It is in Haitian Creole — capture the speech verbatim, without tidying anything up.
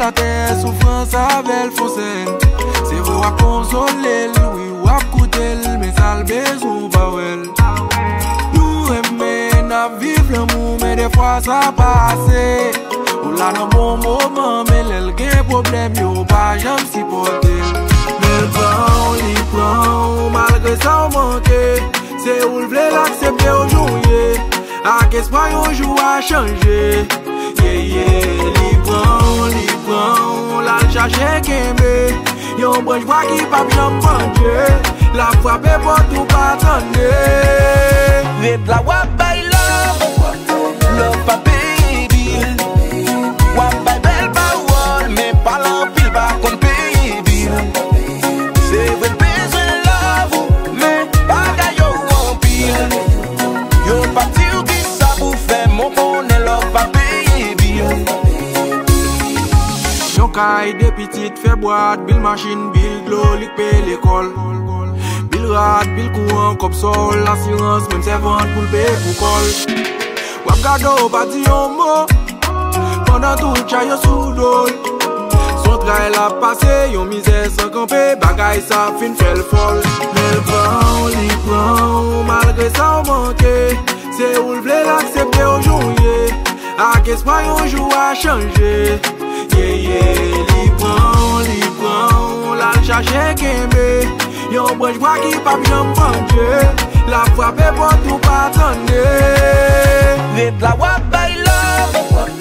Atè soufrans avè l fon sèn. Se vre w ap konsole l, wi, w ap koute l, men sa l bezwen w pa wè l. Nou renmen n ap viv lanmou, men defwa sa pase. Ou la nan bon moman, men lè l gen pwoblèm, yo pa janm sipòte l. Men l pran w, li pran w, malgre sa w manke. Se ou l vle l aksepte w jan w ye, ak espwa yon jou a chanje. Ye, ye, li pran w, li pran w, l al chache kenbe yon branch bwa ki p ap janm pandye. L ap frape pòt ou pa tande. Ret la w ap bay love, love pa peye bil. W ap bay bèl pawòl, men pale anpil pa konn peye bil. Se vre l bezwen love ou, men bagay yo anpil. Yo p ap di w kisa pou w fè, men w konnen love pa peye bil. Yon kay, de pitit, fè bwat, bil machin, bil dlo, li k peye lekòl. Bil rad, bil kouran, kòb sòl, asirans, menm sèvant pou l peye pou kò l. W ap gade w, pa di yon mo, pandan tout chay yo sou do l. Se yon tray l ap pase, yon mizè san kanpe, bagay sa fin fè l fòl. Men l pran w, li pran w, malgre sa w manke. Se ou l vle l aksepte w jan w ye, ak espwa yon jou a chanje. Ye, ye, li pran w, li pran w, l al chache kenbe yon branch bwa ki p ap janm pandye. L ap frape pòt ou pa tande. Ret la w ap bay love,